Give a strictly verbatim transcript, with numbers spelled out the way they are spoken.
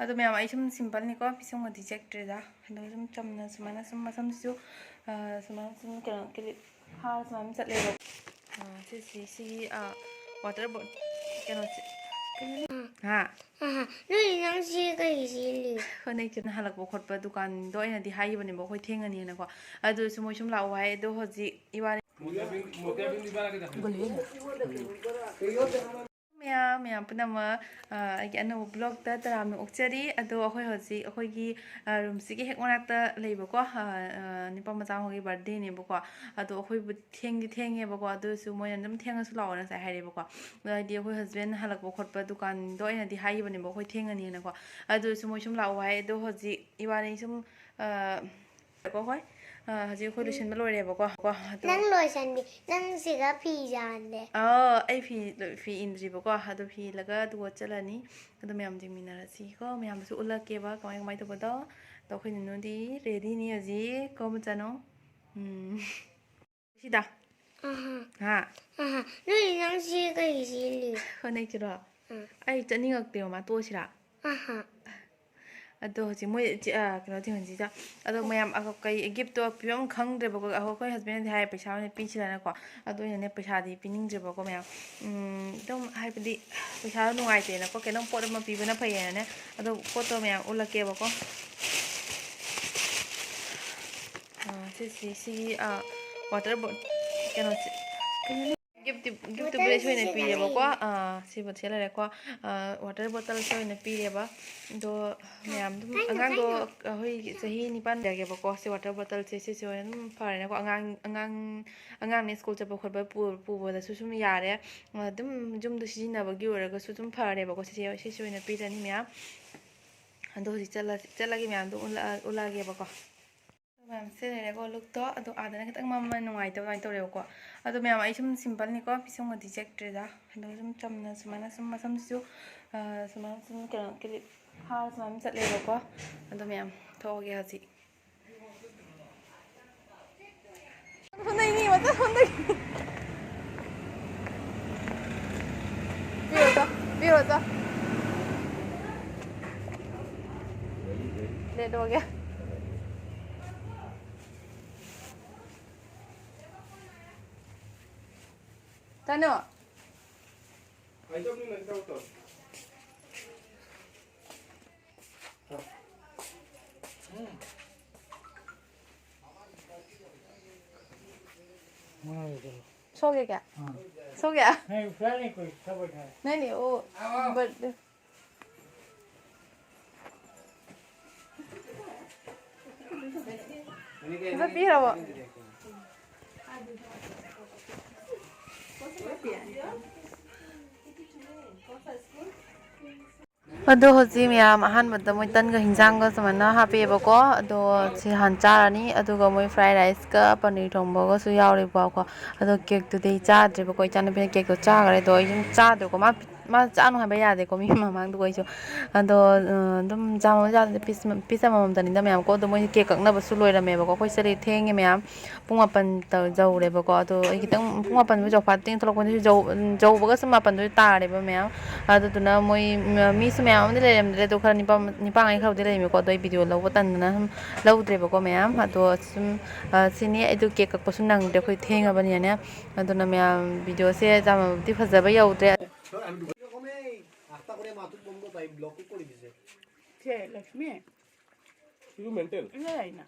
ꯑꯗꯣ ꯃꯌꯥꯝ, ꯑꯩ ꯁꯨꯝ ꯁꯤꯝꯄꯜꯅꯤꯀꯣ, ꯄꯤꯁꯨꯝꯒꯗꯤ ꯆꯦꯛꯇ꯭ꯔꯦꯗ꯫ ꯑꯗꯣ ꯁꯨꯝ ꯆꯝꯅ ꯁꯨꯃꯥꯏꯅ ꯁꯨꯝ ꯃꯁꯝꯁꯤꯁꯨ, ꯑ, ꯁꯨꯃꯥꯏꯅ ꯁꯨꯝ ꯀꯩꯅꯣ ꯀ꯭ꯂꯤꯞ ꯐꯥꯔ ꯁꯨꯃꯥꯏꯅ ꯆꯠꯂꯦꯕ꯫ ꯑ, ꯁꯤꯁꯤ, ꯁꯤꯒꯤ, ꯑ, ꯋꯥꯇꯔ ꯕꯣ-, ꯀꯩꯅꯣꯁꯦ, ꯀꯩꯅꯣꯅꯦ? ꯍꯥ? ꯑꯍꯥ, ꯅꯣꯏ ꯅꯪ ꯁꯤ ꯀꯩ ꯁꯤꯜꯂꯤ? ꯍꯣꯏ, ꯅꯪ ꯍꯜꯂꯛꯄ ꯈꯣꯠꯄ ꯗꯨꯀꯥꯟꯗꯣ ꯑꯩꯅꯗꯤ ꯍꯥꯏꯈꯤꯕꯅꯦꯕ, ꯑꯩꯈꯣꯏ ꯊꯦꯡꯉꯅꯤꯅꯀꯣ꯫ ꯑꯗꯨꯁꯨ ꯃꯣꯏ ꯁꯨꯝ ꯂꯥꯛꯑꯣ ꯍꯥꯏ꯫ ꯑꯗꯣ ꯍꯧꯖꯤꯛ ꯏꯕꯥꯅꯤ ꯃꯌꯥꯝ, ꯃꯌꯥꯝ ꯄꯨꯝꯅꯃꯛ, ꯑ, ꯑꯩꯒꯤ ꯑꯅꯧꯕ ꯕ꯭ꯂꯣꯛꯇ ꯇꯔꯥꯝꯅ ꯑꯣꯛꯆꯔꯤ꯫ ꯑꯗꯣ ꯑꯩꯈꯣꯏ ꯍꯧꯖꯤꯛ ꯑꯩꯈꯣꯏꯒꯤ, ꯑ, ꯔꯨꯝꯁꯤꯒꯤ ꯍꯦꯛ ꯃꯅꯥꯛꯇ ꯂꯩꯕꯀꯣ, ꯑ, ꯑ, ꯅꯤꯄꯥ ꯃꯆꯥ ꯑꯃꯒꯤ ꯕꯥꯔꯗꯦꯅꯦꯕꯀꯣ꯫ ꯑꯗꯣ ꯑꯩꯈꯣꯏꯕꯨ ꯊꯦꯡꯗꯤ ꯊꯦꯡꯉꯦꯕꯀꯣ, ꯑꯗꯨꯁꯨ ꯃꯣꯏꯅ ꯑꯗꯨꯝ "ꯊꯦꯡꯉꯁꯨ ꯂꯥꯛꯑꯣ" ꯉꯁꯥꯏ ꯍꯥꯏꯔꯦꯕꯀꯣ꯫ ꯑꯗꯣ ꯍꯥꯏꯗꯤ ꯑꯩꯈꯣꯏ ꯍꯁꯕꯦꯟ ꯍꯜꯂꯛꯄ ꯈꯣꯠꯄ ꯗꯨꯀꯥꯟꯗꯣ ꯑꯩꯅꯗꯤ ꯍꯥꯏꯈꯤꯕꯅꯦꯕ, ꯑꯩꯈꯣꯏ ꯊꯦꯡꯉꯅꯤꯅꯀꯣ꯫ ꯑꯗꯨꯁꯨ ꯃꯣꯏ ꯁꯨꯝ ꯂꯥꯛꯑꯣ ꯍꯥꯏ꯫ ꯑꯗꯣ ꯍꯧꯖꯤꯛ ꯏꯕꯥꯅꯤ ꯁꯨꯝ, ꯑ, ꯀꯣ ꯍꯣꯏ꯫ ꯑ, ꯍꯧꯖꯤꯛ ꯑꯩꯈꯣꯏ ꯂꯣꯏꯁꯤꯟꯕ ꯂꯣꯏꯔꯦꯕꯀꯣ꯫ ꯀꯣ, ꯑꯗꯣ ꯅꯪ ꯂꯣꯏꯁꯟꯕꯤ, ꯅꯪ ꯁꯤꯗ ꯐꯤ ꯌꯥꯟꯗꯦ꯫ ꯑꯥ, ꯑꯩ ꯐꯤ, ꯐꯤ ꯏꯟꯗ꯭ꯔꯤꯕꯀꯣ꯫ ꯑꯗꯣ ꯐꯤ ꯏꯜꯂꯒ ꯑꯗꯨꯒ ꯆꯠꯂꯅꯤ꯫ ꯑꯗꯣ ꯃꯌꯥꯝ ꯌꯦꯡꯃꯤꯟꯅꯔꯁꯤꯀꯣ꯫ ꯃꯌꯥꯝꯗꯁꯨ ꯎꯠꯂꯛꯀꯦꯕ ꯀꯃꯥꯏ, ꯀꯃꯥꯏ ꯇꯧꯕꯗꯣ꯫ ꯑꯗꯣ ꯑꯩꯈꯣꯏ ꯅꯨꯅꯨꯗꯤ ꯔꯦꯗꯤꯅꯤ ꯍꯧꯖꯤꯛ꯫ ꯀꯣ ꯃꯆꯥꯅꯣ? ꯎꯝ꯫ ꯁꯤꯗ꯫ ꯑꯍꯥ꯫ ꯍꯥ? ꯑꯍꯥ꯫ ꯅꯣꯏ ꯅꯪ ꯁꯤ ꯀꯩꯒꯤ ꯁꯤꯜꯂꯤ? ꯐꯅꯦꯛꯁꯤꯔꯣ? ꯎꯝ꯫ ꯑꯩ ꯆꯠꯅꯤꯡꯉꯛꯇꯦꯕ, ꯃꯥ ꯇꯣꯛꯑꯁꯤꯔꯥ? ꯑꯍꯥ꯫ ꯑꯗꯣ ꯍꯧꯖꯤꯛ ꯃꯣꯏ ꯆꯤ-, ꯑ, ꯀꯩꯅꯣ ꯊꯤꯍꯟꯁꯤꯗ꯫ ꯑꯗꯣ ꯃꯌꯥꯝ, ꯑ, ꯀꯩ ꯒꯤꯐꯇꯣ ꯄꯤꯐꯝ ꯈꯪꯗ꯭ꯔꯦꯕꯀꯣ꯫ ꯑꯍꯣ, ꯑꯩꯈꯣꯏ ꯍꯁꯕꯦꯟꯅꯗꯤ ꯍꯥꯏ ꯄꯩꯁꯥ ꯑꯣꯏꯅ ꯄꯤꯁꯤꯔꯅꯀꯣ꯫ ꯑꯗꯣ ꯑꯩꯅꯅꯦ ꯄꯩꯁꯥꯗꯤ ꯄꯤꯅꯤꯡꯗ꯭ꯔꯦꯕꯀꯣ ꯃꯌꯥꯝ꯫ ꯎꯝ, ꯑꯗꯨꯝ ꯍꯥꯏꯕꯗꯤ ꯄꯩꯁꯥꯗꯣ ꯅꯨꯡꯉꯥꯏꯇꯦꯅꯀꯣ꯫ ꯀꯩꯅꯣꯝ ꯄꯣꯠ ꯑꯃ ꯄꯤꯕꯅ ꯐꯩꯌꯦꯅꯅꯦ꯫ ꯑꯗꯣ ꯄꯣꯠꯇꯣ ꯃꯌꯥꯝ ꯎꯠꯂꯛꯀꯦꯕꯀꯣ꯫ ꯑ, ꯁꯤꯁꯤ, ꯁꯤꯒꯤ, ꯑ, ꯋꯥꯇꯔ ꯕꯣ-, ꯀꯩꯅꯣꯁꯦ, ꯀꯩꯅꯣꯅꯦ? ꯒꯤꯐꯇꯤ, ꯒꯤꯐꯇꯤ ꯕꯣꯇꯜꯁꯦ ꯕ꯭ꯂꯦꯁ ꯑꯣꯏꯅ ꯁꯤꯗ ꯄꯤꯔꯦꯕꯀꯣ꯫ ꯂꯩꯔꯦ꯫ ꯑꯥ, ꯁꯤ ꯕꯣꯇꯜꯁꯦ ꯂꯩꯔꯦꯀꯣ꯫ ꯑꯥ, ꯋꯥꯇꯔ ꯕꯣꯇꯜꯁꯦ ꯑꯣꯏꯅ ꯄꯤꯔꯦꯕ꯫ ꯑꯗꯣ ꯃꯌꯥꯝ ꯑꯗꯨꯝ ꯀꯩꯅꯣ, ꯑꯉꯥꯡꯗꯣ ꯀꯩꯅꯣ? ꯑꯩꯈꯣꯏ ꯆꯍꯤ ꯅꯤꯄꯥꯟ ꯂꯩꯔꯒꯦꯕꯀꯣ꯫ ꯁꯤ ꯋꯥꯇꯔ ꯕꯣꯇꯜꯁꯦ ꯁꯤꯁꯦ ꯑꯣꯏꯅ ꯑꯗꯨꯝ ꯐꯔꯦꯅꯀꯣ꯫ ꯑꯉꯥꯡ, ꯑꯉꯥꯡ, ꯑꯉꯥꯡꯅ ꯁ꯭ꯀꯨꯜ ꯆꯠꯄ ꯈꯣꯠꯄ ꯄꯨ-, ꯄꯨꯕꯗꯁꯨ ꯁꯨꯝ ꯌꯥꯔꯦ꯫ ꯑꯗꯨꯝ ꯌꯨꯝꯗ ꯁꯤꯖꯤꯟꯅꯕꯒꯤ ꯑꯣꯏꯔꯒꯁꯨ ꯑꯗꯨꯝ ꯐꯔꯦꯕꯀꯣ꯫ ꯁꯤꯁꯦ, ꯁꯤꯁꯦ ꯑꯣꯏꯅ ꯄꯤꯔꯅꯤ ꯃꯌꯥꯝ꯫ ꯑꯗꯣ ꯍꯧꯖꯤꯛ ꯆꯠꯂ-, ꯆꯠꯂꯒꯦ ꯃꯌꯥꯝꯗꯣ ꯎꯠꯂꯛꯑ-, ꯎꯠꯂꯛꯑꯒꯦꯕꯀꯣ꯫ ꯃꯌꯥꯝ ꯁꯤ ꯂꯩꯔꯦꯀꯣ, ꯂꯨꯛꯇꯣ꯫ ꯑꯗꯣ ꯑꯥꯗꯅ ꯈꯤꯇꯪ ꯃꯝꯃ ꯅꯨꯡꯉꯥꯏꯇꯕ ꯑꯗꯨꯃꯥꯏꯅ ꯇꯧꯔꯦꯕꯀꯣ꯫ ꯑꯗꯣ ꯃꯌꯥꯝ, ꯑꯩ ꯁꯨꯝ ꯁꯤꯝꯄꯜꯅꯤꯀꯣ, ꯄꯤꯁꯨꯝꯒꯗꯤ ꯆꯦꯛꯇ꯭ꯔꯦꯗ꯫ ꯑꯗꯣ ꯁꯨꯝ ꯆꯝꯅ ꯁꯨꯃꯥꯏꯅ ꯁꯨꯝ ꯃꯁꯝꯁꯤꯁꯨ, ꯑ, ꯁꯨꯃꯥꯏꯅ ꯁꯨꯝ ꯀꯩꯅꯣ ꯀ꯭ꯂꯤꯞ ꯐꯥꯔ ꯁꯨꯃꯥꯏꯅ ꯆꯠꯂꯦꯕꯀꯣ꯫ ꯑꯗꯣ ꯃꯌꯥꯝ, ꯊꯣꯛꯑꯒꯦ ꯍꯧꯖꯤꯛ꯫ ꯍꯣꯠꯅꯩꯅꯤ, ꯃꯇꯝ ꯍꯣꯠꯅꯩ꯫ ꯄꯤꯔꯣ ꯆꯣ, ꯄꯤꯔꯣ ꯆꯣ꯫ ꯂꯣꯏꯒꯦ꯫ ꯇꯅꯨ꯫ ꯁꯣꯒꯦ ꯀꯌꯥ? ꯁꯣꯒꯦ? ꯅꯪ ꯐ꯭ꯂꯥꯏꯠ ꯂꯦꯡ ꯀꯣꯏ ꯊꯕꯛ ꯍꯥꯏ꯫ ꯅꯪꯅꯦ ꯑꯣ꯫ ꯕꯔꯠ-꯫ ꯆꯠꯄꯤꯔꯕꯣ? ꯑꯗꯣ ꯍꯧꯖꯤꯛ ꯃꯌꯥꯝ ꯑꯍꯥꯟꯕꯗ ꯃꯣꯏ ꯇꯟꯒ ꯍꯤꯟꯖꯥꯡꯒ ꯁꯨꯃꯥꯏꯅ ꯍꯥꯞꯄꯛꯑꯦꯕꯀꯣ꯫ ꯑꯗꯣ ꯁꯤ ꯍꯥꯟꯅ ꯆꯥꯔꯅꯤ, ꯑꯗꯨꯒ ꯃꯣꯏ ꯐ꯭ꯔꯥꯏ ꯔꯥꯏꯁꯀ ꯄꯅꯤꯔ ꯊꯣꯡꯕꯒꯁꯨ ꯌꯥꯎꯔꯤꯕꯀꯣ꯫ ꯑꯗꯣ ꯀꯦꯛꯇꯨꯗꯤ ꯑꯩ ꯆꯥꯗ꯭ꯔꯦꯕꯀꯣ, ꯏꯆꯥꯅꯨꯄꯤꯅ ꯀꯦꯛꯇꯣ ꯆꯥꯈ꯭ꯔꯦ꯫ ꯑꯗꯣ ꯑꯩ ꯑꯗꯨꯝ ꯆꯥꯗ꯭ꯔꯦꯀꯣ, ꯃꯥ ꯃꯥ ꯆꯥꯅꯨ ꯍꯥꯏꯕ ꯌꯥꯗꯦꯀꯣ ꯃꯤ ꯃꯃꯥꯡꯗꯨꯒ ꯑꯩꯁꯨ꯫ ꯑꯗꯣ ꯑꯗꯨꯝ ꯆꯥꯃ ꯆꯥꯗ꯭ꯔꯦ, ꯄꯤꯁ ꯄꯤꯁ ꯑꯃꯃꯝꯇꯅꯤꯗ ꯃꯌꯥꯝꯀꯣ꯫ ꯑꯗꯣ ꯃꯣꯏ ꯀꯦꯛ ꯀꯛꯅꯕꯁꯨ ꯂꯣꯏꯔꯝꯃꯦꯕꯀꯣ꯫ ꯑꯩꯈꯣꯏ ꯆꯠꯂꯤ ꯊꯦꯡꯉꯦ ꯃꯌꯥꯝ꯫ ꯄꯨꯡ ꯃꯥꯄꯟ ꯇ-, ꯌꯧꯔꯦꯕꯀꯣ꯫ ꯑꯗꯣ ꯑꯩ ꯈꯤꯇꯪ ꯄꯨꯡ ꯃꯥꯄꯟꯕꯨ ꯌꯧꯐꯥꯠꯇꯦ ꯊꯣꯛꯂꯛꯄꯗꯁꯨ ꯌꯧ-, ꯌꯧꯕꯒꯁꯨ ꯃꯥꯄꯟꯗꯣ ꯇꯥꯔꯦꯕ ꯃꯌꯥꯝ꯫ ꯑꯗꯨꯗꯨꯅ ꯃꯣꯏ ꯃ-, ꯃꯤꯁꯨ ꯃꯌꯥꯝ ꯑꯃꯗꯤ ꯂꯩꯔꯝꯗ꯭ꯔꯦ, ꯑꯗꯣ ꯈꯔ ꯅꯤꯄꯥ-, ꯅꯤꯄꯥꯉꯩ ꯈꯔꯕꯨꯗꯤ ꯂꯩꯔꯝꯃꯦꯀꯣ꯫ ꯑꯗꯣ ꯑꯩ ꯚꯤꯗꯤꯑꯣ ꯂꯧꯕ ꯇꯟꯗꯅ ꯁꯨꯝ ꯂꯧꯗ꯭ꯔꯦꯕꯀꯣ ꯃꯌꯥꯝ꯫ ꯑꯗꯣ ꯁꯨꯝ, ꯑ, ꯁꯤꯅꯤ꯫ ꯑꯩꯗꯣ ꯀꯦꯛ ꯀꯛꯄꯁꯨ ꯅꯪꯗ꯭ꯔꯦ, ꯑꯩꯈꯣꯏ ꯊꯦꯡꯉꯕꯅꯤꯅꯅꯦ꯫ ꯑꯗꯨꯅ ꯃꯌꯥꯝ ꯚꯤꯗꯤꯑꯣꯁꯦ ꯌꯥꯝꯅꯕꯨꯗꯤ ꯐꯖꯕ ꯌꯧꯗ꯭ꯔꯦ꯫ ꯁꯦ, ꯂꯛꯁꯃꯤ꯫ ꯁꯤꯁꯨ ꯃꯦꯟꯇꯦꯜ꯫ ꯏꯌꯥ ꯌꯥꯏꯅ꯫